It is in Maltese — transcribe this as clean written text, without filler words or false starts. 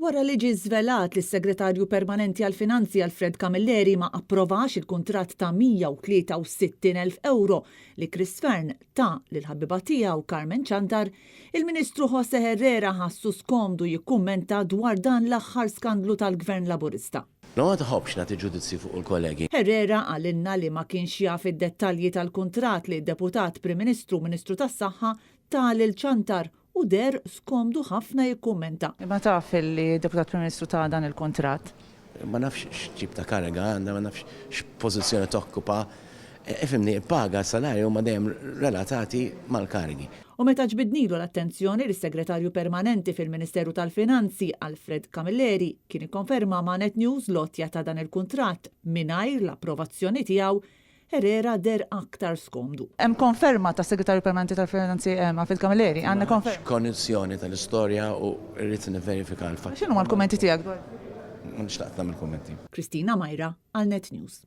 Wara li ġie żvelat li s-Segretarju Permanenti għall-Finanzi Alfred Camilleri ma approvax il-kuntratt ta' 163,000 ewro li Chris Fearne ta lill-ħabiba tiegħu Carmen Ciantar, il-Ministru José Herrera ħassu skomdu jikkummenta dwar dan l-aħħar skandlu tal-Gvern Laburista. No, ma tħobbx nagħti ġudizzji fuq il-kollegi. Herrera qalilna li ma kienx jaf id-dettalji tal-kuntratt li d-Deputat Prim Ministru u Ministru tas-Saħħa ta lil Ciantar u deher skomdu ħafna jikkummenta. Imma taf li d-Deputat Prim Ministru ta dan il-kuntratt? Ma nafx x'tip ta' kariga għandha, ma nafx x'pożizzjoni tokkupa. Ifhimni, il-paga, s-salarju huma dejjem relatati mal-karigi. U meta ġbidnilu l-attenzjoni li s-Segretarju Permanenti fil-Ministeru tal-Finanzi, Alfred Camilleri, kien ikkonferma ma' Net News l-għotja ta' dan il-kuntratt mingħajr l-approvazzjoni tiegħu, Herrera deher aktar skomdu. Hemm konferma tas-Segretarju Permanenti tal-Finanzi Alfred Camilleri? Għandna konferma? Ma konjizzjoni tal-istorja u rrid nivverifika l-fatti. X'inhuma l-kummenti tiegħek dwar? Ma nixtaqt nagħmel kummenti. Christina Myra għal Net News.